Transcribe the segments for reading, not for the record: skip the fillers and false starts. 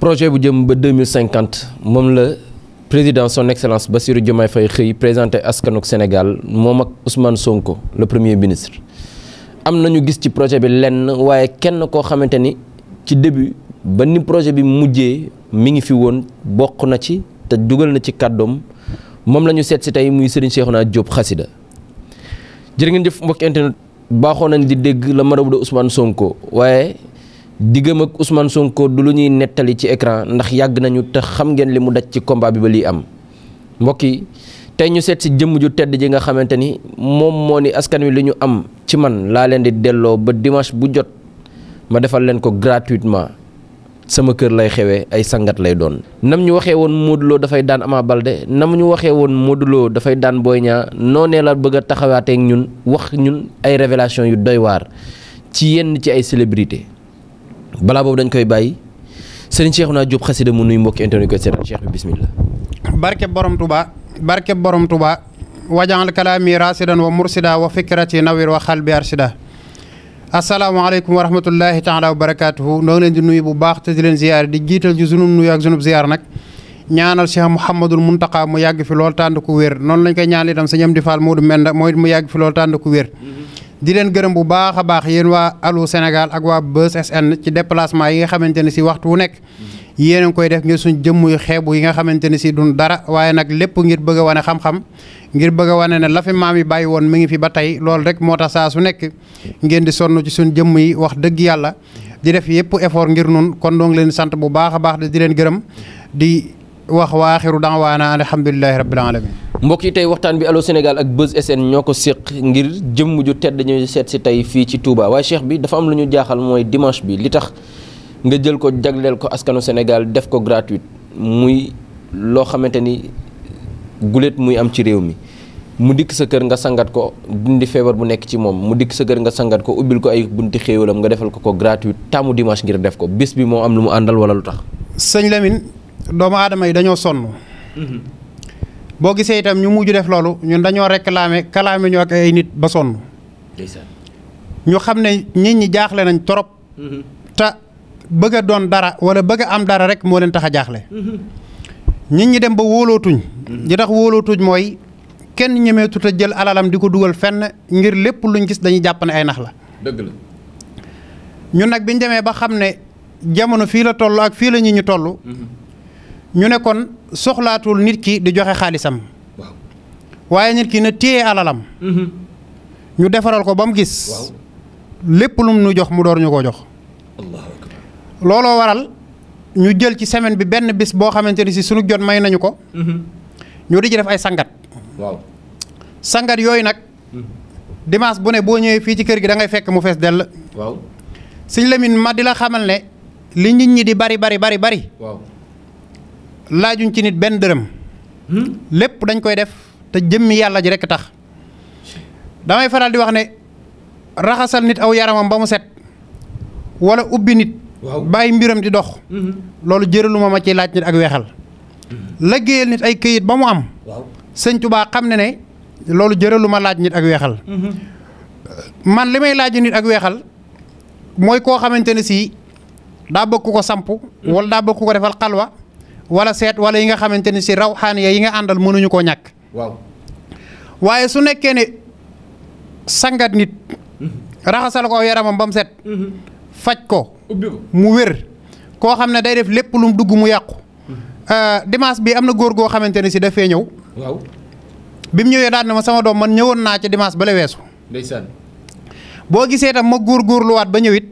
projet bu jëm ba 2050 moom la président son excellence Bassirou Diomaye Faye xëy présenté askanuk Sénégal moom ak Ousmane Sonko le premier ministre. am nañu gis ci projet bi lenn waaye kenn koo xamante ni ci début ba ni projet bi mujjee mi ngi fi woon bokk na ci te dugal na ci kàddoom moom la ñu seet si tey muy Serigne Cheikhouna Diop Khassida. jërë ngeen jëf mbokki internet baaxoo nañ di dégg la marabout de Ousmane Sonko waaye diggam ak Ousmane Sonko du lu ñuy nettali ci écran ndax yàgg nañu te xam ngeen li mu daj ci combat bi ba lii am mbokk yi tey ñu seet si jëmm ju tedd ji nga xamante ni moom moo ni askan wi li ñu am ci man laa leen di delloo ba dimanche bu jot ma defal leen ko gratuitement sama kër lay xewee ay sangat lay doon. nam ñu waxee woon Modou Lo dafay daan Ama Baldé nam ñu waxee woon Modou Lo dafay daan Boy Niang noonee la bëgg a taxawaatee ak ñun wax ñun ay révélation yu doy waar ci yenn ci ay célébrité balaa boobu dañ koy bàyyi Serigne Cheikhouna Diop Khassida mu nuy mbokki internet ko seetaan cheikh bi bismillah. barke borom Touba wajaal kalaami rasidan wa mursida wa fikrati nawir wa xalbi arsida. asalaamaaleykum wa rahmatullahi taala wa barakaatuhu noo ngi leen di nuyu bu baax te di leen ziyaar di jiital ci sunub nuyu ak sunub ziyaar nag ñaanal Cheikh Mouhamadul Muntaqa mu yàgg fi lool tànd ku wér noonu lañ koy ñaan itam sëñ Amdi Fall Modou Menda mooy mu yàgg fi lool tànd ku wér. di leen gërëm bu baax a baax yéen waa Allô Sénégal ak waa Buzz SN ci déplacement yi nga xamante ne si waxtu wu nekk yéen a ngi koy def ngir suñ jëmm yu xeebu yi nga xamante ne si duñ dara waaye nag lépp ngir bëgg a wane xam-xam ngir bëgg a wane ne la fi maam yi bàyyi woon mi ngi fi ba tey loolu rek moo tax saa su nekk ngeen di sonn ci suñ jëmm yi wax dëgg yàlla di def yëpp effort ngir nun kon doo ngi leen sant bu baax a baax di leen gërëm di wax waaxiru daawaana alhamdulilahi rabbil alamin. mbokk yi tey waxtaan bi Allô Sénégal ak Buzz SN ñoo ko séq ngir jëmm ju tedd ñu seet si tey fii ci Touba waaye cheikh bi dafa am lu ñu jaaxal mooy dimanche bi li tax nga jël ko jagleel ko askanu Sénégal def ko gratuite muy loo xamante ni guléet muy am ci réew mi mu dikk sa kër nga sangat ko dindi feebar bu nekk ci moom mu dikk sa kër nga sangat ko ubbil ko ay bunti xéewalam nga defal ko gratuite taamu dimanche ngir def ko bés bi moo am lu mu àndal wala lu tax. sëñ Lamine doomu aadama yi dañoo sonn. boo gisee itam ñu mujj def loolu ñun dañoo kalaame ñu ak ay nit ba sonn. ñu xam ne nit ñi jaaxle nañ trop. te bëgg a doon dara wala bëgg a am dara rek moo leen tax a jaaxle. nit ñi dem ba wóolootuñ. li tax wóolootuñ mooy kenn ñemeetut a jël alalam di ko dugal fenn ngir lépp luñ gis dañuy jàpp ne ay nax la. dëgg la. ñun nag biñ demee ba xam ne jamono fii la toll ak fii la ñu toll. ñu ne kon soxlaatul nit ki di joxe xaalisam. waaw waaye nit ki na téye alalam. ñu defaral ko ba mu gis. waaw lépp lu mu nu jox mu door ñu koo jox. allahu akbar. looloo waral ñu jël ci semaine bi benn bis boo xamante ni si sunu jot may nañu ko. ñu di ci def ay sangat. waaw sangat yooyu nag. dimanche bu ne boo ñëwee fii ci kër gi da ngay fekk mu fees dell. waaw sëñ Lamine ma di la xamal ne li nit ñi di bari. waaw laajuñ ci nit benn dërëm. lépp dañ koy def te jëmmi yàlla ji rekk tax. damay faral di wax ne raxasal nit aw yaramam ba mu set wala ubbi nit. waaw bàyyi mbiram di dox. loolu jëraluma ma ci laaj nit ak weexal. liggéeyal nit ay këyit ba mu am. waaw sëñ Tuubaa xam ne loolu jëraluma laaj nit ak weexal. man li may laaj nit ak weexal mooy koo xamante ne si daa bëgg ko samp wala daa bëgg ko defal xalwa wala seet wala yi nga xamante ni si rawxaaniya yi nga àndal mënuñu koo ñàkk. waaw waaye su nekkee ne sangat nit. raxasal ko yaramam ba mu set. faj ko. ubbi ko mu wér. koo xam ne day def lépp lu mu dugg mu yàqu. dimanche bi am na góor goo xamante ne si dafee ñëw. waaw bi mu ñëwee daal ne ma sama doom man ñëwoon naa ci dimanche ba la weesu. ndeysaan. boo gisee tam ma góorgóorluwaat ba ñëwit.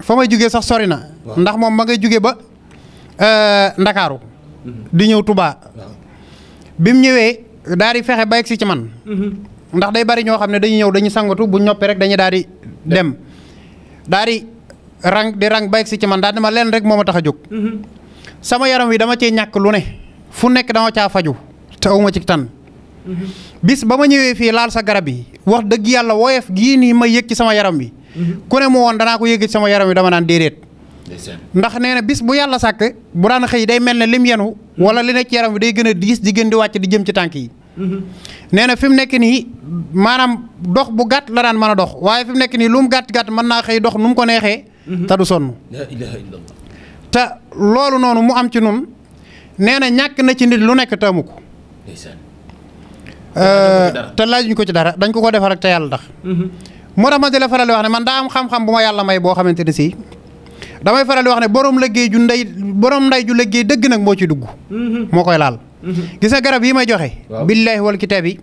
fa may jugee sax sori na. ndax moom ma ngay jugee ba. Ndakaaru di ñëw Touba. bi mu ñëwee daal di fexe ba egg si ci man. ndax day bari ñoo xam ne dañuy ñëw dañuy sangatu bu ñoppee rek dañuy daal di dem. daal di rang ba egg si ci man daal di ma leen rek moo ma tax a jóg. sama yaram wi dama cee ñàkk lu ne fu nekk dama caa faju te awuma ci tan. bis ba ma ñëwee fii laal sa garab yi wax dëgg yàlla woyof gii nii ma yëg ci sama yaram wi. ku ne mu woon danaa ko yëg ci sama yaram wi dama naan déedéet. ndax nee na bis bu yàlla sàkk bu daan xëy day mel ne lim yenu wala li nekk ci yaram bi day gën a diis di gën di wàcc di jëm ci tànk yi. nee na fi mu nekk nii maanaam dox bu gàtt la daan mën a dox waaye fi mu nekk nii lu mu gàtt mën naa xëy dox nu mu ko neexee. te du sonn. la ilaha illallah. te loolu noonu mu am ci nun nee na ñàkk na ci nit lu nekk te amu ko te laajuñ ko ci dara dañ ko defal rek te yàlla tax moo tax ma di la faral di wax ne man daa am xam-xam bu ma yàlla may boo xamante ne si damay faral di wax ne borom liggéey ju liggéey dëgg nag moo ci dugg moo koy laal gis nga garab yi may joxe billaahi wal kitaab yi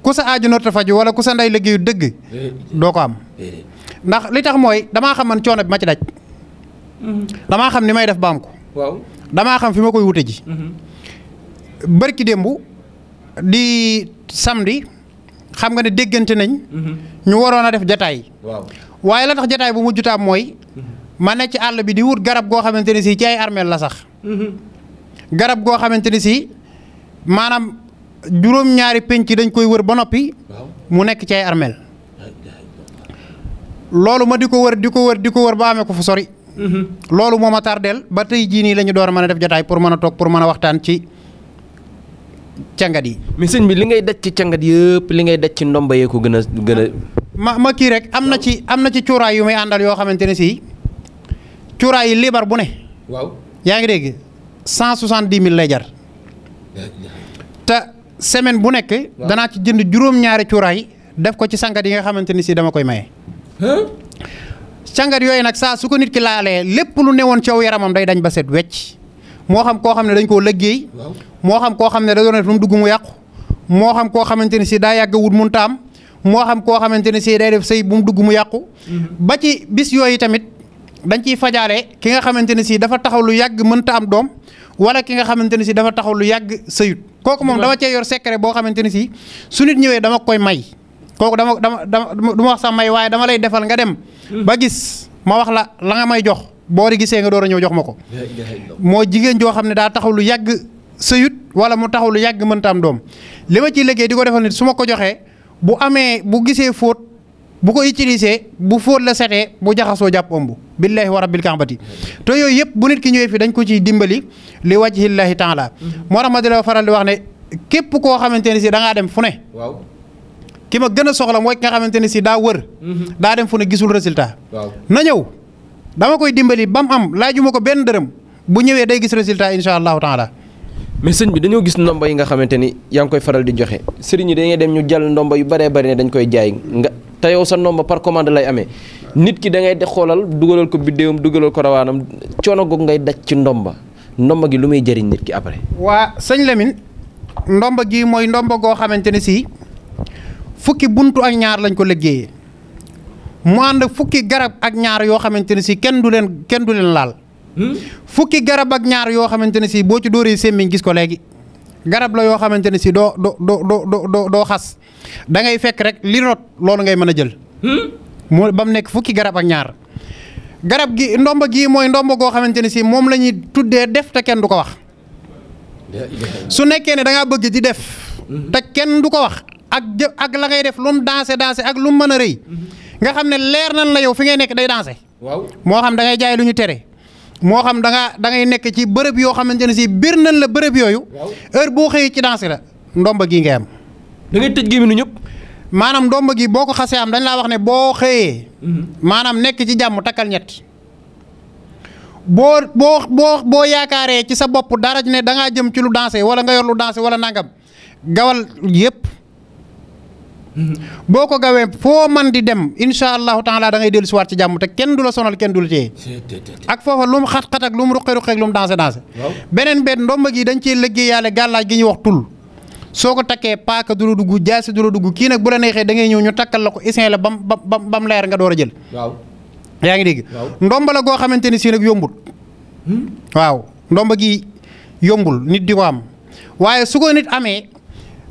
ku sa aaju norta faju wala ku sa ndey liggéeyu dëgg doo ko am ndax li tax mooy damaa xam man coono bi ma ci daj damaa xam ni may def ba am ko damaa xam fi ma koy wute ji bërki démb di samedi xam nga ne déggante nañ ñu waroon a def jataay waaye la tax jataay bu mujj taam mooy ma ne ci àll bi di wut garab goo xamante ne si ci ay armeel la sax garab goo xamante ne si maanaam juróom-ñaari penc dañ koy wër ba noppi mu nekk ci ay armeel loolu ma di ko wër ba amee ko fu sori loolu moo ma tardeel ba tey jii nii la ñu door a mën a def jotaay pour mën a toog pour mën a waxtaan ci cangat yi. mais sëñ bi li ngay daj ci cangat yëpp li ngay daj ci ndomba yee ko gën a. ma kii rek am na ci cuuraay yu may àndal yoo xamante ne si cuuraay yi liibar bu ne. waaw yaa ngi dégg 170 000 lay jar. te semaine bu nekk. danaa ci jënd juróom-ñaari cuuraay def ko ci sangat yi nga xamante ni si dama koy maye. cangat yooyu nag saa su ko nit ki laalee lépp lu newoon ci aw yaramam day dañ ba set wecc moo xam koo xam ne dañ koo liggéey moo xam koo xam ne da doon def lu mu dugg mu yàqu moo xam koo xamante ne si daa yàgg wut mun taam moo xam koo xamante ne si day def sëy bu mu dugg mu yàqu ba ci bis yooyu tamit dañ ciy fajaale ki nga xamante ne si dafa taxaw lu yàgg mënta am doom wala ki nga xamante ne si dafa taxaw lu yàgg sëyut kooku moom dama cee yor secret boo xamante ne si su nit ñëwee dama koy may kooku dama du ma wax sax may waaye dama lay defal nga dem ba gis ma wax la nga may jox boo di gisee nga door a ñëw jox ma ko moo jigéen joo xam ne daa taxaw lu yàgg sëyut wala mu taxaw lu yàgg mënta am doom li ma ciy liggéey di ko defal nit su ma ko joxee bu gisee fóot bu ko utiliser bu fóot la setee bu jaxasoo jàpp ëmb billaahi wa rabbil kaabati te yooyu yëpp bu nit ki ñëwee fi dañ ko ciy dimbali li wajhillaahi taala moo tax ma di la faral di wax ne képp koo xamante ne si da ngaa dem fu ne ki ma gën a soxla mooy ki nga xamante ne si daa wër daa dem fu ne gisul résultat na ñëw dama koy dimbali ba mu am laajuma ko benn dërëm bu ñëwee day gis résultat insha allahu taala mais sëñ bi dañoo gis ndomba yi nga xamante ni yaa ngi koy faral di joxe sëriñ yi dañuy dem ñu jàll ndomba yu bëree bëri ne dañ koy jaay nga te yow sa ndomba par commande lay amee nit ki da ngay de xoolal dugalal ko biddéewam dugalal ko rawaanam coono goog ngay daj ci ndomba gi lu muy jëriñ nit ki après. waa sëñ Lamine ndomba gi mooy ndomba goo xamante ne si fukki buntu ak ñaar lañ ko liggéeyee mu ànd fukki garab ak ñaar yoo xamante ne si kenn du leen laal. fukki garab ak ñaar yoo xamante ne si boo ci dóoree semmiñ gis ko léegi garab la yoo xamante ne si doo xas da ngay fekk rek li rot loolu ngay mën a jël. mu ba mu nekk fukki garab ak ñaar garab gi ndomba gi mooy ndomba goo xamante ne si moom la ñuy tuddee def te kenn du ko wax. su nekkee ne da ngaa bëgg di def. te kenn du ko wax ak la ngay def lu mu dansé ak lu mu mën a rëy. nga xam ne leer nan la yow fi ngay nekk day dansé. waaw moo xam da ngay jaay lu ñu tere. moo xam da ngay nekk ci bërëb yoo xamante ne si biir nañ la bërëb yooyu. heure boo xëyee ci danse la ndomba gii ngay am. da ngay tëj gémmiñu ñëpp. maanaam ndomba gi boo ko xasee am dañ laa wax ne boo xëyee. maanaam nekk ci jàmm takkal ñett. boo yaakaaree ci sa bopp dara ne da ngaa jëm ci lu danse wala nga yor lu danse wala nangam gawal yëpp. boo ko gawee foo man di dem incha allahu taala da ngay dellu si waat ci jàmm te kenn du la sonal kenn du la téye ak foofa lu mu xat-xat ak lu mu ruqe-ruqe ak lu mu dansé beneen benn ndomba gi dañ cee liggéey yàlla gàllaaj gi ñuy wax tul soo ko takkee paaka du la dugg jaasi du la dugg kii nag bu la neexee da ngay ñëw ñu takkal la ko isin la bam leer nga door a jël yaa ngi dégg ndomba la goo xamante ni si nag yombul waaw ndomba gi yombul nit di ko am waaye su ko nit amee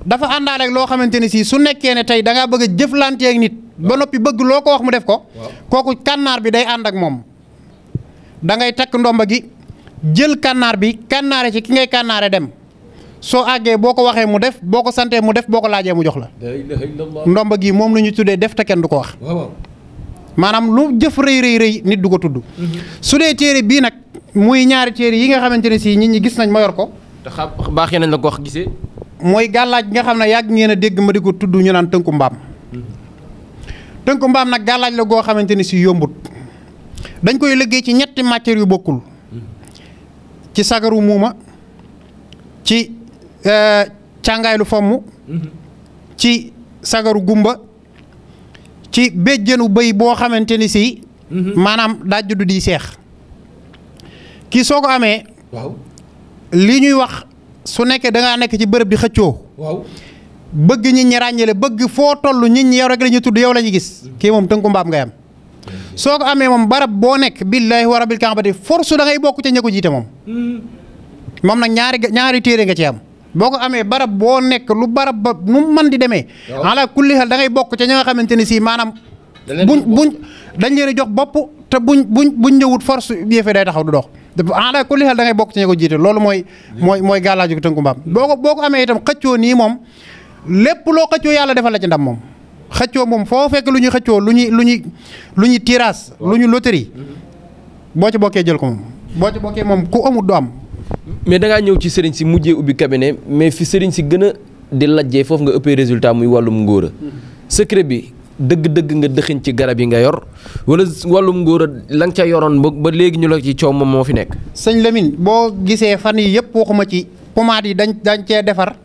dafa àndaale ak loo xamante ne si su nekkee ne tey da ngaa bëgg a jëflantee ak nit ba noppi bëgg loo ko wax mu def ko kooku kànnaar bi day ànd ak moom da ngay takk ndomba gi jël kànnaar bi kànnaare ci ki ngay kànnaare dem soo àggee boo ko waxee mu def boo ko santee mu def boo ko laajee mu jox la ndomba gi moom la ñu tuddee def te kenn du ko wax maanaam lu jëf rëy nit du ko tudd su dee téere bii nag muy ñaari téere yi nga xamante ne si nit ñi gis nañ ma yor ko te baaxee nañ la ko wax gisee mooy gàllaaj nga xam ne yàgg ngeen a dégg ma di ko tudd ñu naan tënku mbaam tënku mbaam nag gàllaaj la goo xamante ni si yombut dañ koy liggéey ci ñetti matières yu bokkul ci sagaru muuma ci càngaay lu fomm ci sagaru gumba ci béjjënu bëy boo xamante ni si maanaam daa juddu di seex kii soo ko amee waaw li ñuy wax su nekkee da ngaa nekk ci bërëb di xëccoo waaw bëgg nit ñi ràññale bëgg foo toll nit ñi yow rek la ñuy tudd yow la ñuy gis kii moom tënku mbaam ngay am soo ko amee moom barab boo nekk billaahi wa rabbil kaabati force da ngay bokk ca ña ko jiite moom moom nag ñaari téere nga ci am boo ko amee barab boo nekk lu barab ba nu man di demee ala kulli xel da ngay bokk ca ña nga xamante ne si maanaam buñ dañ leen a jox bopp te buñ ñëwut force yëfe day taxaw du dox ala kulli xel da ngay bokk ca ña ko jiite loolu mooy gàllaaju ko tënku mbaam boo ko amee itam xëccoo nii moom lépp loo xëccoo yàlla defal la ci ndam moom xëccoo moom foo fekk lu ñuy xëccoo lu ñuy tirage lu ñu loterie boo ci bokkee jël ko moom boo ci bokkee moom ku amut du am. mais da ngaa ñëw ci sëriñ si mujjee ubbi cabinet mais fi sëriñ si gën a di lajjee foofu nga ëppee résultat muy wàllum ngóora secret bi dëgg-dëgg nga dëxiñ ci garab yi nga yor wala wàllum ngóora la nga ca yoroon ba léegi ñu la ci coow moom moo fi nekk. sëñ Lamine boo gisee fan yi yëpp waxuma ci pommades yi dañ cee defar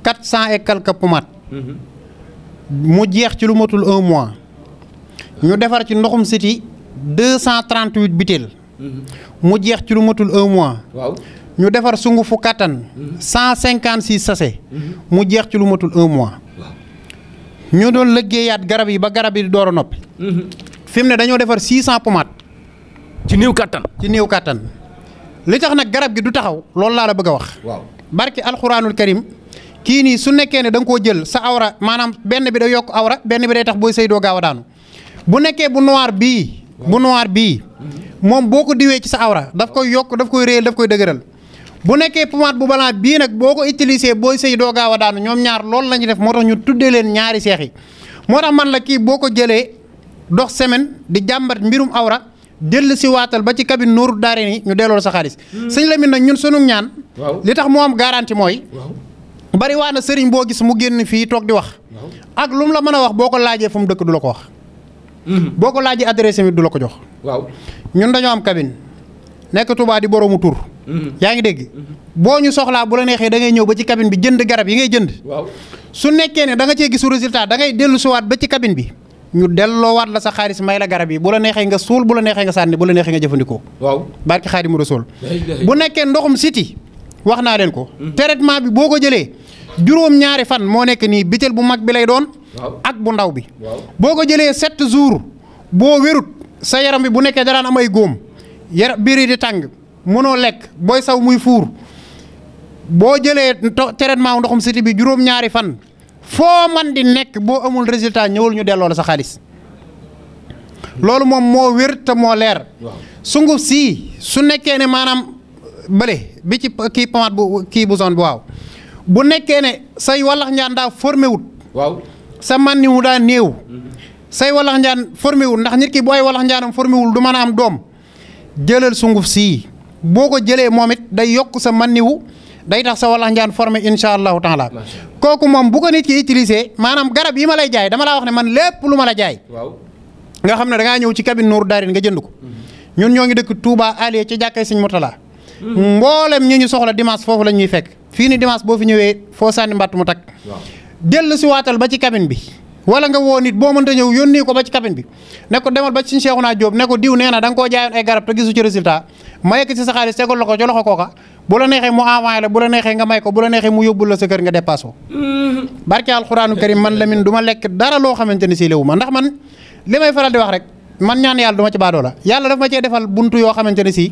400 et quelques pommades. mu jeex ci lu matul 1 mois. ñu defar ci ndoxum siti 238 butéel. mu jeex ci lu matul 1 mois. waaw ñu defar sungufu kattan. 156 sachet. mu jeex ci lu matul 1 mois. ñu doon liggéeyaat garab yi ba garab yi door a noppi. fi mu ne dañoo defar 600 pommades. ci néew kattan. ci néew kattan li tax nag garab gi du taxaw loolu laa la bëgg a wax. waaw barki alxuraanul karim kii nii su nekkee ne da nga koo jël sa awra maanaam benn bi day yokk awra benn bi day tax booy sëy doo gaaw a daanu bu nekkee bu noir bii. bu noir bii moom boo ko diwee ci sa awra daf koy yokk daf koy réel daf koy dëgëral. bu nekkee pommade bu blanc bii nag boo ko utilisé booy sëy doo gaaw a daanu ñoom ñaar loolu la ñuy def moo tax ñu tuddee leen ñaari seex yi moo tax man la kii boo ko jëlee dox semaine di jàmbat mbirum awra dellu si waatal ba ci cabine Nourou Darayni ñu delloo sa xaalis. sëñ Lamine nag ñun sunu ñaan. li tax moo am garantie mooy. bari waa na sëriñ boo gis mu génn fii toog di wax. ak lu mu la mën a wax boo ko laajee fu mu dëkk du la ko wax. boo ko laajee adresse mi du la ko jox. waaw ñun dañoo am cabine nekk Touba di boroomu tur. yaa ngi dégg boo ñu soxlaa bu la neexee da ngay ñëw ba ci cabine bi jënd garab yi ngay jënd. waaw su nekkee ne da nga cee gisu résultat da ngay dellu siwaat ba ci cabine bi ñu delloowaat la sa xaalis may la garab yi bu la neexee nga suul bu la neexee nga sànni bu la neexee nga jëfandikoo. waaw barki Xaadimu Rasuul bu nekkee ndoxum siti wax naa leen ko. traitement bi boo ko jëlee juróom-ñaari fan moo nekk nii bitel bu mag bi lay doon. ak bu ndaw bi. boo ko jëlee 7 jours boo wérut sa yaram bi bu nekkee daraan am ay góom biir yi di tàng mënoo lekk booy saw muy fuur boo jëlee traitement ndoxum siti bi juróom-ñaari fan foo man di nekk boo amul résultat ñëwul ñu delloo la sa xaalis loolu moom moo wér te moo leer. sunguf sii su nekkee ne maanaam bële bi ci kii pommade bu kii bu zone bu waaw bu nekkee ne say wallax njaan daa formé wut. waaw sa man wu daa néew. say wallax njaan formé wul ndax nit ki booy wallax njaanam formé wul du mën a am doom jëlal sunguf sii boo ko jëlee moom it day yokk sa man wu day tax sa wallax njaan formé incha allahu taala kooku moom bu ko nit ki utilisé maanaam garab yi ma lay jaay dama laa wax ne man lépp lu ma la jaay. nga xam ne da ngaa ñëw ci cabine Nourou Darayni nga jënd ko. ñun ñoo ngi dëkk Touba Alié ci jàkkay Sëñ Murtala. mboolem ñu soxla dimanche foofu la ñuy fekk fii ni dimanche boo fi ñëwee foo sànni mbatt mu takk. dellu si waatal ba ci cabine bi. wala nga woo nit boo mënta ñëw yónnee ko ba ci cabine bi ne ko demal ba ci Sëñ Cheikhouna Diop ne ko diw nee na da nga koo jaayoon ay garab te gisu ci résultat ma yekk ci sa xaalis tegal la ko ci loxo kooka bu la neexee mu envoyé la bu la neexee nga may ko bu la neexee mu yóbbul la sa kër nga dépassé ko. barke alxuraanu karim man Lamine du ma lekk dara loo xamante ne si léwu ma ndax man li may faral di wax rek man ñaan yàlla du ma ci baadoo la yàlla daf ma cee defal buntu yoo xamante ne si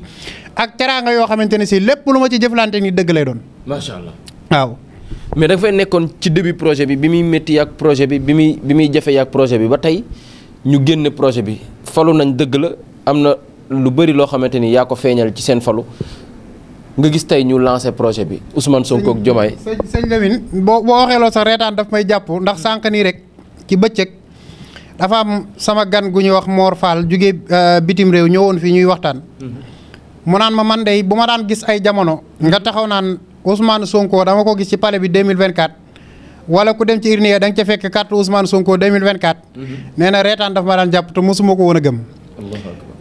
ak teraanga yoo xamante ne si lépp lu ma ci jëflante ni dëgg lay doon. macha allah waaw. mais da nga fay nekkoon ci début projet bi muy métti yaak projet bi muy jafe yaak projet bi ba tey ñu génne projet bi falu nañ dëgg la am na lu bëri loo xamante ni yaa ko feeñal ci seen falu nga gis tey ñu lancé projet bi Ousmane Sonko ak Diomaye. sëñ Lamine boo waxee loolu sax reetaan daf may jàpp ndax sànq nii rek ci bëccëg dafa am sama gan gu ñuy wax Mor Fall jugee bitim réew ñëwoon fii ñuy waxtaan. mu naan ma man de bu ma daan gis ay jamono. nga taxaw naan Ousmane Sonko dama ko gis ci palais bi 2024. wala ku dem ci urne da nga ca fekk carte Ousmane Sonko 2024. nee na reetaan daf ma daan jàpp te mosuma ko woon a gëm.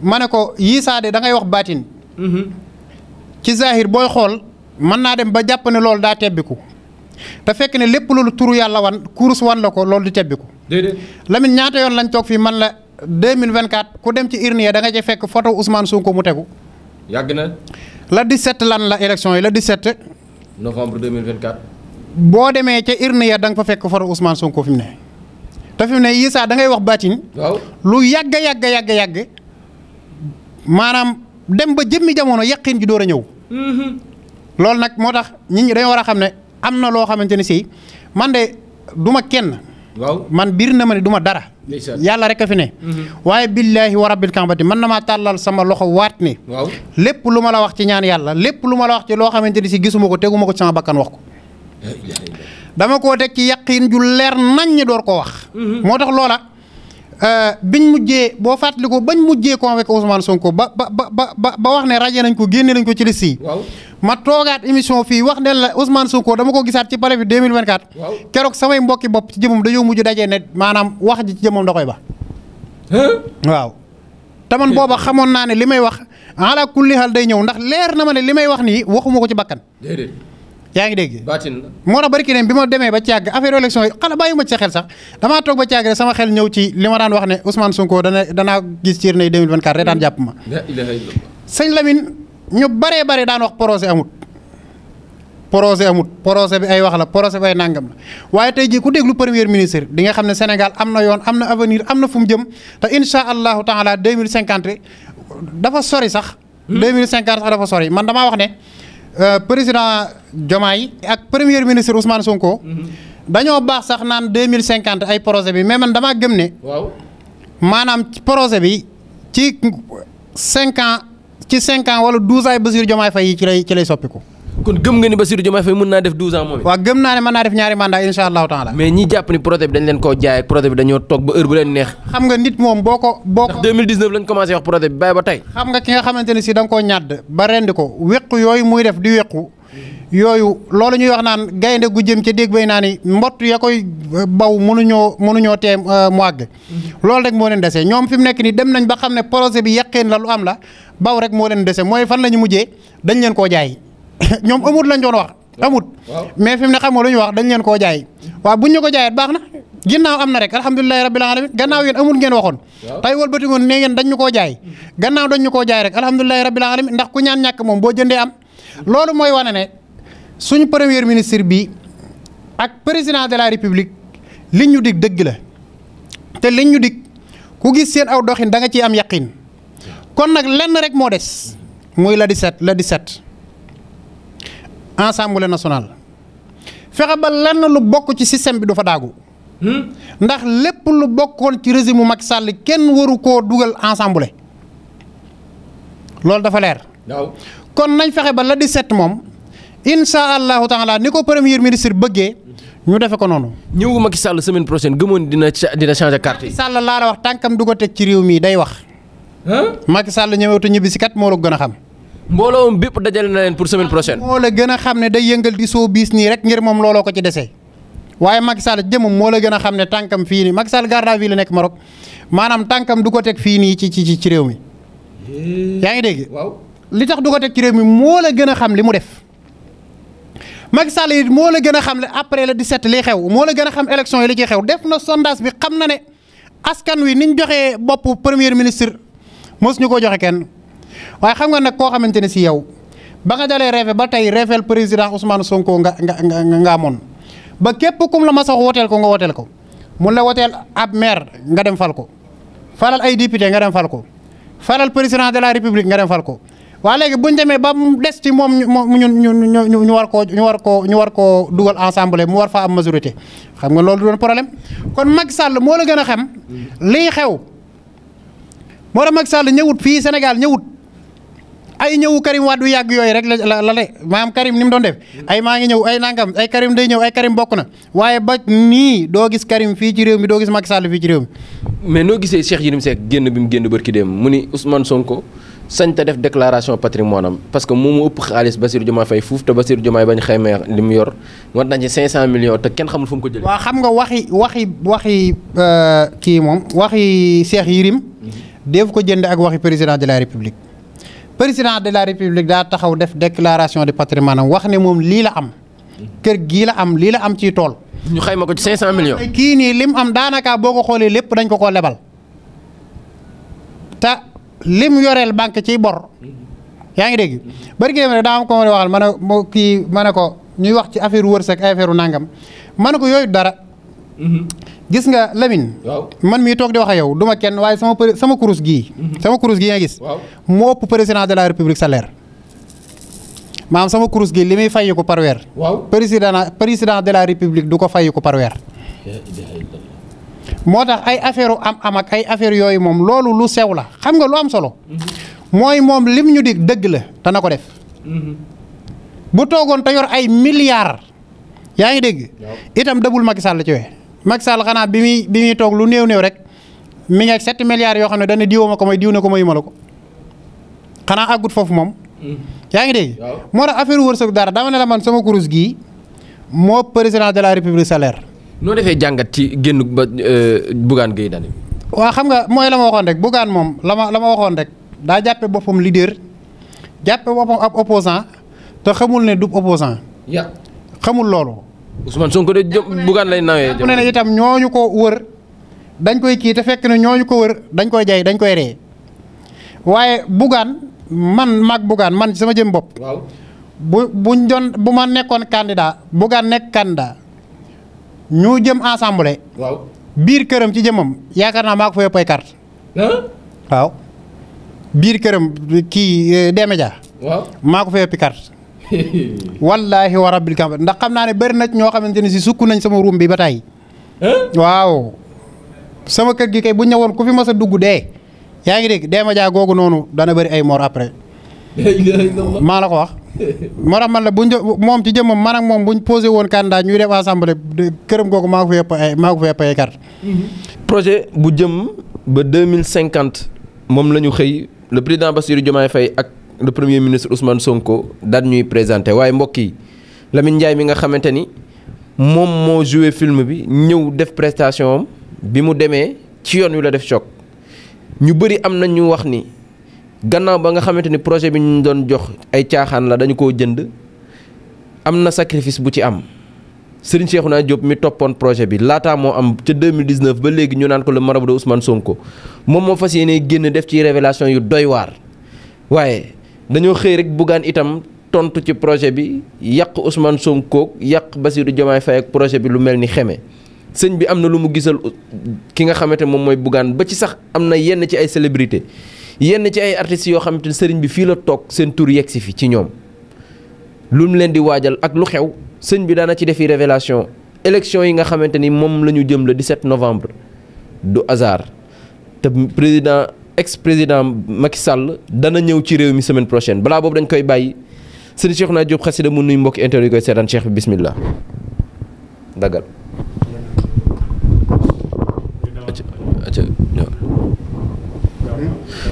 ma ne ko yii saa de da ngay wax baatin. ci zahir booy xool mën naa dem ba jàpp ne loolu daa tebbiku te fekk ne lépp loolu turu yàlla wan kurus wan la ko loolu di tebbiku. déedéet Lamine ñaata yoon lañ toog fii man la 2024 ku dem ci urne da nga ci fekk photo Ousmane Sonko mu tegu. yàgg na. la 17 lan la élection yi la 17. novembre 2024. boo demee ca urne ya da nga fa fekk photo Ousmane Sonko fi mu ne. te fi mu ne Issa da ngay wax baatin. waaw lu yàgg maanaam dem ba jëmmi jamono yàqin ji door a ñëw. loolu nag moo tax nit ñi dañoo war a xam ne am na loo xamante ni si man de du ma kenn. waaw man biir na ma ne du ma dara. yàlla rek a fi ne. waaye billaahi wa rabbil kambati man na maa tàllal sama loxo waat ne. waaw lépp lu ma la wax ci ñaan yàlla lépp lu ma la wax ci loo xamante ni si gisuma ko teguma ko ci sama bakkan wax ko. dama koo teg ci yàqin ju leer nañ ñi door koo wax. moo tax loola biñ mujjee boo fàttaliku bañ mujjee convoqué Ousmane Sonko ba wax ne rajo nañ ko génne nañ ko ci liste yi. waaw ma toogaat émission fii wax ne la Ousmane Sonko dama ko gisaat ci palais bi 2024. waaw keroog samay mbokki bopp ci jëmam dañoo mujj dajee ne maanaam wax ji ci jëmam da koy ba. waaw. te man booba xamoon naa ne li may wax ala kulli hal day ñëw ndax leer na ma ne li may wax nii waxuma ko ci bakkan. déedéet. yaa ngi dégg. baatin la. moo tax bari ki ne bi ma demee ba ci yàgg affaire élection yi xala bàyyi ma ci sa xel sax damaa toog ba ci yàgg rek sama xel ñëw ci li ma daan wax ne Ousmane Sonko danaa gis ci ne 2024 reetaan jàpp ma. la ilaha illallah. sëñ Lamine ñu baree daan wax projet amut. projet bi ay wax la projet bi ay nangam la waaye tey jii ku déglu premier ministre di nga xam ne Sénégal am na yoon am na avenir am na fu mu jëm te incha allahu taala 2050 dafa sori sax. 2050 sax dafa sori man damaa wax ne. président Diomaye ak premier ministre Ousmane Sonko. dañoo baax sax naan 2050 ay projet bi mais man damaa gëm ne. waaw maanaam ci projet bi ci 5 ans ci 5 ans wala 12 ans Bassirou Diomaye Faye yi ci lay soppiku. kon gëm nga ni Bassirou Diomaye Faye mën naa def 12 ans moom it. waaw gëm naa ne mën naa def ñaari mandat incha allahu taala. mais ñi jàpp ni projet bi dañ leen koo jaay ak projet bi dañoo toog ba heure bu leen neex. xam nga nit moom boo ko. ndax 2019 lañ commencé wax projet bi bàyyi ba tey. xam nga ki nga xamante ne si da nga koo ñàdd ba rendi ko wéqu yooyu muy def di wéqu yooyu loolu ñuy wax naan gaynde gu jëm ca dégg bay naa ni mbott ya koy baw mënuñoo tee mu àgg. loolu rek moo leen dese ñoom fi mu nekk nii dem nañ ba xam ne projet bi yàqeen la lu am la baw rek moo leen dese mooy fan la ñu mujjee dañ leen koo jaay ñoom amut lañ doon wax amut. mais fi mu ne xam nga lu ñu wax dañ leen koo jaay waaw buñ ñu ko jaayee baax na ginnaaw am na rek alhamdulilahi rabbil alamin gannaaw yéen amul ngeen waxoon. tey wëlbati ngoon ne ngeen dañ ñu koo jaay gannaaw dañ ñu koo jaay rek alhamdulilahi rabbil alamin ndax ku ñaan ñàkk moom boo jëndee am loolu mooy wane ne suñu premier ministre bi ak président de la république liñ ñu dig dëgg la te liñ ñu dig ku gis seen aw doxin da nga ciy am yaqin kon nag lenn rek moo des muy la 17 Assemblée nationale fexe ba lenn lu bokk ci système bi du fa daagu. ndax lépp lu bokkoon ci régime mu Macky Sall kenn waru koo dugal Assemblée loolu dafa leer. waaw kon nañ fexe ba la 17 moom incha allahu taala ni ko premier ministre bëggee ñu defe ko noonu. ñëwu Macky Sall semaine prochaine gëmoon dina changer carte yi. Macky Sall laa la wax tànkam du ko teg ci réew mi day wax. Macky Sall ñëwatu ñibbi si kat moo la gën a xam. mbooloo bépp dajale na leen pour semaine prochaine. moo la gën a xam ne day yëngal di soo biis nii rek ngir moom looloo ko ci desee waaye Macky Sall jëmum moo la gën a xam ne tànkam fii nii Macky Sall garde à vue la nekk Maroc maanaam tànkam du ko teg fii nii ci réew mi. yaa ngi dégg. waaw li tax du ko teg ci réew mi moo la gën a xam li mu def. Macky Sall it moo la gën a xam ne après le 17 li xew moo la gën a xam élection yi li ci xew def na sondage bi xam na ne askan wi niñ joxee bopp premier ministre mos ñu ko joxe kenn. waaye xam nga nag koo xamante ne si yow ba nga dalee rêvé ba tey rêvel président Ousmane Sonko nga amoon ba képp kum la ma sax woteel ko nga woteel ko mun la woteel ab maire nga dem fal ko falal ay député nga dem fal ko falal président de la république nga dem fal ko waa léegi buñ demee ba mu des ci moom ñu war koo dugal ensemble mu war fa am majorité xam nga loolu doon problème kon Macky Sall moo la gën a xam lii xew moo tax Macky Sall ñëwut fii Sénégal ñëwut ay ñëwu Karim Wade du yàgg yooyu rek la maanaam Karim ni mu doon def ay maa ngi ñëw ay nangam ay Karim day ñëw ay Karim bokk na waaye ba nii doo gis Karim fii ci réew mi doo gis Macky Sall fii ci réew mi. mais noo gisee Cheikh Yérim Seck génn bi mu génn barki dem mu ni Ousmane Sonko sañ ta def déclaration patrimoine am parce que moom moo ëpp xaalis Bassirou Diomaye Faye fuuf te Bassirou Diomaye bañ xaymee li mu yor war nañ ci 500 millions te kenn xamul fu mu ko jëlee. waaw xam nga waxi kii moom waxi Cheikh Yérim def ko jënd ak waxi président de la république président de la république daa taxaw def déclaration de patrimoine am wax ne moom lii la am kër gii la am lii la am ci tool. ñu xayma ko ci 500 millions. kii nii lim am daanaka boo ko xoolee lépp dañ ko lebal te lim yoreel banque ciy bor yaa ngi dégg. bari géej ma daa am ko ma waxal ma ne ko ñuy wax ci affaire wërsëg ay affaire nangam ma ne ko yooyu dara. gis nga Lamine. waaw man mii toog di wax ak yow duma kenn waaye sama kurus gii. sama kurus gii nga gis. waaw moo ëpp président de la république salaire. maanaam sama kurus gi li muy fay ko par weer. waaw président de la république du ko fay ko par weer. moo tax ay affaire am ak ay affaire yooyu moom loolu lu sew la xam nga lu am solo. mooy moom lim ñu dig dëgg la dana ko def. bu toogoon te yor ay milliards. yaa ngi dégg. itam dëbbul Macky Sall ci wee. Macky Sall xanaa bi muy toog lu néew rek mi ngi ak 7 milliards yoo xam ne dana diwoo ma ko may diw ne ko may ma la ko xanaa àggut foofu moom. yaa ngi dégg. moo tax affaire wërsëg dara dama ne la man sama kurus gii moo président de la république salaire. noo defee jàngat ci génn ba Bougane Gueye Dany. waaw xam nga mooy la ma waxoon rek Bougane moom la ma waxoon rek daa jàppe boppam leader jàppe boppam ab opposant te xamul ne du opposant xamul loolu. Ousmane Sonko de Bougane lay nawee. mu ne itam ñooñu ko wër dañ koy kii te fekk ne ñooñu ko wër dañ koy jay dañ koy ree waaye Bougane man man sama jëm bopp. waaw bu ma nekkoon candidat Bougane nekk candidat ñu jëm assemblée. waaw biir këram ci jëmam yaakaar naa maa ko fa yëpp ay carte. waaw biir këram kii D-Média. waaw maa ko fa yëpp carte. wallaahi wa rabbil kaaba ndax xam naa ne bëri na ñoo xamante ne si sukk nañ sama ruum bi ba tey. waaw sama kër gi kay bu ñëwoon ku fi mas a dugg dee. yaa ngi dégg D-Média googu noonu dana bëri ay mort après. maa la ko wax. moo tax man la moom ci jëmmam man ak moom buñ posé woon candidat ñuy def assemblée këram googu maa ko fa yëpp ay carte. projet bu jëm ba 2050 moom la ñu xëy le président Bassirou Diomaye Faye ak le premier ministre Ousmane Sonko daal ñuy présenté waaye mbokk yi Lamine Ndiaye mi nga xamante ni moom moo joué film bi ñëw def prestation am bi mu demee ci yoon wi la def choc ñu bëri am na ñu wax ni gannaaw ba nga xamante ni projet bi ñu doon jox ay caaxaan la dañu koo jënd am na sacrifice bu ci am Serigne Cheikhouna Diop mi toppoon projet bi laataa moo am ca 2019 ba léegi ñu naan ko le marabout de Ousmane Sonko moom moo fas yéene génn def ci révélation yu doy waar waaye dañoo xëy rek Bougane itam tontu ci projet bi yàq Ousmane Sonko yàq Bassirou Diomaye Faye ak projet bi lu mel ni xeme sëñ bi am na lu mu gisal ki nga xamante moom mooy Bougane ba ci sax am na yenn ci ay célébrité yenn ci ay artistes yoo xamante ne sëriñ bi fii la toog seen tur yegg si fi ci ñoom lu mu leen di waajal ak lu xew sëñ bi daana ci defi révélation élection yi nga xamante ni moom la ñu jëm le 17 novembre du hasard te ex-président Macky Sall dana ñëw ci réew mi semaine prochaine balaa boobu dañ koy bàyyi sëñ Cheikhouna Diop xasida mu nuy mbokki internet yi koy seetaan Cheikh bi bismillah daggal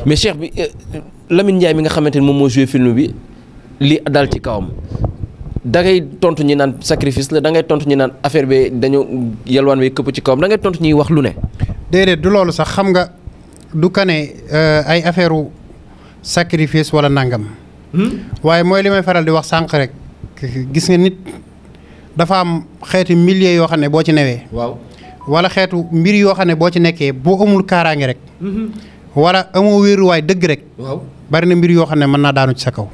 mais Cheikh bi Lamine Ndiaye mi nga xamante ni moom moo joué film bi li dal ci kawam da ngay tontu ñi naan sacrifice la da ngay tontu ñi naan affaire bi dañoo yalwaan wi këpp ci kawam da ngay tontu ñuy wax lu ne. déedéet du loolu sax xam nga du kane ay affaire sacrifice wala nangam. waaye mooy li may faral di wax sànq rek gis nga nit dafa am xeeti milliers yoo xam ne boo ci newee. waaw wala xeetu mbir yoo xam ne boo ci nekkee boo amul kaaraange rek. wala amoo wéeruwaay dëgg rek. waaw bari na mbir yoo xam ne mën naa daanu ci sa kaw.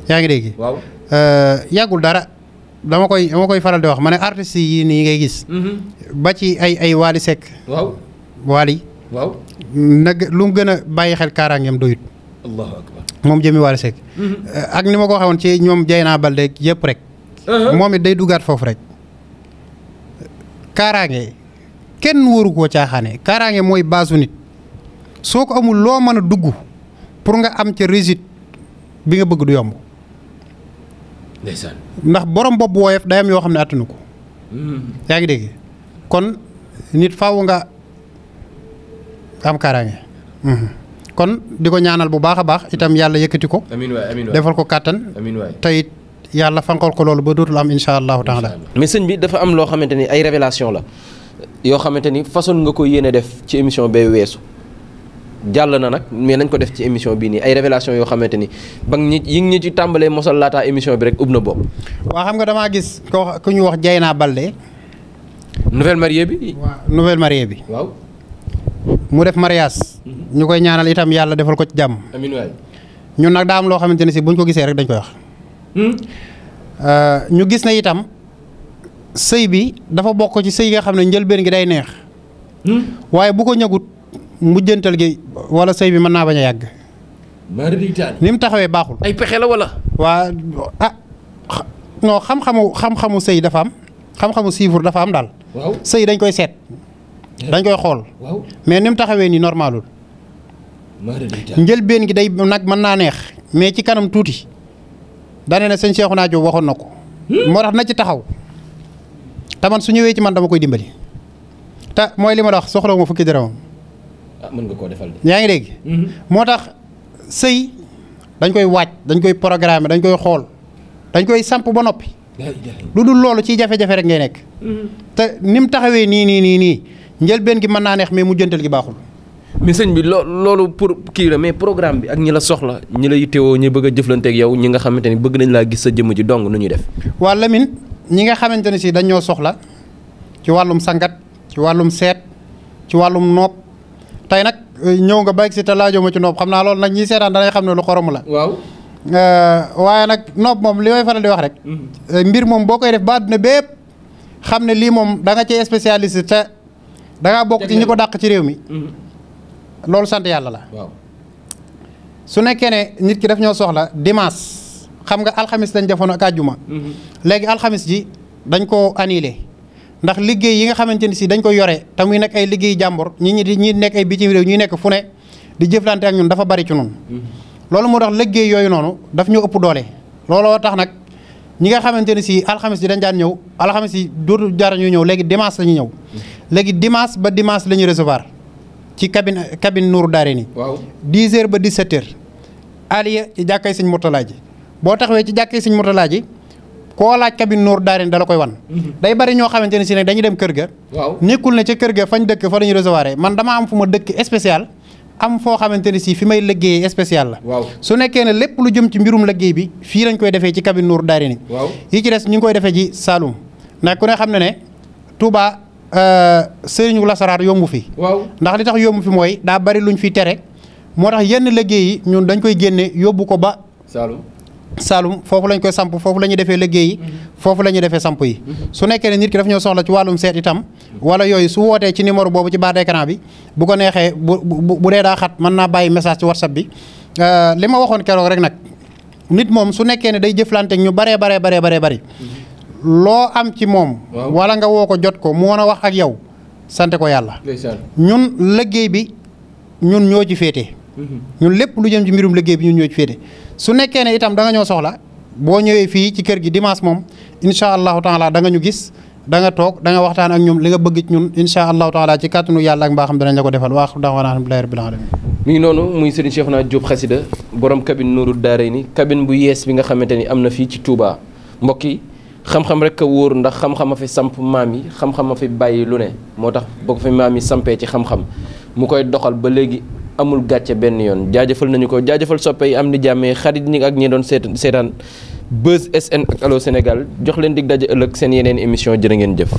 yaa ngi dégg. waaw yàggul dara dama koy faral di wax ma ne artistes yi nii ngay gis. ba ci ay Wally Seck. waaw Wally. waaw nag lu mu gën a bàyyi xel kaaraangeem doyut. allahu akbar moom jëmi Wally Seck. ak ni ma ko waxee woon ci ñoom Dieyna Baldé yëpp rek. moom it day duggaat foofu rek. kaaraange kenn waru koo caaxaane kaaraange mooy baasu nit soo ko amul loo mën a dugg pour nga am ca réussite bi nga bëgg du yomb. ndeysaan ndax borom bopp woyof day am yoo xam ne attanu ko. yaa ngi dégg kon nit faaw nga am kaaraange. kon di ko ñaanal bu baax a baax itam yàlla yëkkati ko. amiin waay amiin waay defal ko kàttan. amiin waay te it yàlla fanqal ko loolu ba dootul am incha allahu taala. mais sëñ bi dafa am loo xamante ni ay révélation la yoo xamante ni façon nga ko yéene def ci émission bay weesu jàll na nag mais nañ ko def ci émission bii nii ay révélation yoo xamante ni ba yi ngi ñu ci tàmbalee mosal laataa émission bi rek ub na bopp. waaw xam nga damaa gis ku ñu wax Dieyna Baldé. nouvelle mariée bi. waaw nouvelle mariée bi. waaw. mu def mariage. ñu koy ñaanal itam yàlla defal ko ci jàmm. amiin waay. ñun nag daa am loo xamante ne si buñ ko gisee rek dañ koy wax. ñu gis na itam sëy bi dafa bokk ci sëy nga xam ne njëlbeen gi day neex. waaye bu ko ñëgut mujjantal gi wala sëy bi mën naa bañ a yàgg. ni mu taxawee baaxul. ay pexe la wala. waa non xam-xamu sëy dafa am xam-xamu siifur dafa am daal. waaw sëy dañ koy seet. dañ koy xool. waaw mais ni mu taxawee nii normalul. njëlbeen gi day nag mën naa neex mais ci kanam tuuti dane na sëñ Cheikhouna Diop waxoon na ko. moo tax na ci taxaw te man su ñëwee ci man dama koy dimbali. te mooy li ma la wax soxla ma fukki dërëmam. mën nga koo defal de. yaa ngi dégg. moo tax sëy dañ koy waaj dañ koy programmer dañ koy xool dañ koy samp ba noppi. lu dul loolu ciy jafe-jafe rek ngay nekk. te ni mu taxawee nii njëlbeen gi mën naa neex mais mujjantal gi baaxul. mais sëñ bi loolu pour kii la mais programme bi ak ñi la soxla ñi la yittewoo ñi bëgg a jëflanteeg yow ñi nga xamante ni bëgg nañ laa gis sa jëmm ji dong nu ñuy def. waa Lamine ñi nga xamante ne si dañ ñoo soxla ci wàllum sangat ci wàllum seet ci wàllum nopp tey nag ñëw nga bàyyi si te laajoo ma ci nopp xam naa loolu nag ñi seetaan danay xam ne lu xorom la. waaw. waaye nag nopp moom li may faral di wax rek. mbir moom boo koy def ba àdduna bépp xam ne lii moom da nga cee spécialiste te da ngaa bokk ci ñi ko dàq ci réew mi. loolu sant yàlla la. waaw. su nekkee ne nit ki daf ñoo soxla dimanche xam nga alxamis dañ defoon ak àjjuma. léegi alxamis ji dañ koo annulé ndax liggéey yi nga xamante ni si dañ koy yore te muy nekk ay liggéey jàmbur ñi nekk ay bitim réew ñi nekk fu ne di jëflante ak ñun dafa bari ci ñun. loolu moo tax liggéey yooyu noonu daf ñu ëpp doole. looloo tax nag ñi nga xamante ni si alxamis ji dañ daan ñëw alxamis yi dootu jar ñu ñëw léegi dimanche la ñuy ñëw. léegi dimanche ba dimanche la ñuy recevoir. ci cabine Nourou Darayni. waaw 10h ba 17h. Aliya ci jàkkay sëñ Mourtala ji boo taxawee ci jàkkay sëñ Mourtala ji koo laaj cabine Nourou Darayni dala koy wan. day bari ñoo xamante ne si nag dañuy dem kër ga. waaw nekkul ne ca kër ga fañ dëkk fa la ñuy recevoir man dama am fu ma dëkk spécial am foo xamante ne si fi may liggéeyee spécial la. waaw su nekkee ne lépp lu jëm ci mbirum liggéey bi fii lañ koy defee ci cabine Nourou Darayni. waaw yi ci des ñu ngi koy defee ci Saloum ndax ku ne xam ne Touba. sëriñu lasaraar yombu fi. waaw ndax li tax yombu fi mooy daa bari luñ fi tere moo tax yenn liggéey yi ñun dañ koy génne yóbbu ko ba. Saalum foofu lañ koy samp foofu la ñuy defee liggéey yi. foofu la ñuy defee samp yi. su nekkee ne nit ki daf ñoo soxla ci wàllum seet itam. wala yooyu su wootee ci numéro boobu ci bas d'écran bi bu ko neexee bu dee daa xat mën naa bàyyi message ci WhatsApp bi. li ma waxoon keroog rek nag nit moom su nekkee ne day jëflanteeg ñu baree bari. loo am ci moom. wala nga woo ko jot ko mu mën a wax ak yow sante ko yàlla. ñun liggéey bi ñun ñoo ci féete. ñun lépp lu jëm ci mbirum liggéey bi ñun ñoo ci féete su nekkee ne itam da nga ñoo soxla boo ñëwee fii ci kër gi dimanche moom incha allahu taala da nga ñu gis da nga toog da nga waxtaan ak ñoom li nga bëgg ci ñun incha allahu taala ci kàttanu yàlla ak mbaaxam danañ la ko defal waax da'waana alhamdulillahi rabbil alamin. mi ngi noonu muy Serigne Cheikhouna Diop Xasida borom cabine Nourou Darayni cabine bu yees bi nga xamante ni am na fii ci Touba mbokk yi xam-xam rek a wóor ndax xam-xam a fi samp maam yi xam-xam a fi bàyyi lu ne moo tax boo ko fi maam yi sampee ci xam-xam mu koy doxal ba léegi amul gàcce benn yoon jaajëfal nañu ko jaajëfal soppe yi am di jàmmee xarit ñi ak ñi doon seetaan Buzz SN ak Allô Sénégal jox leen dig daje ëllëg seen yeneen émission jërë ngeen jëf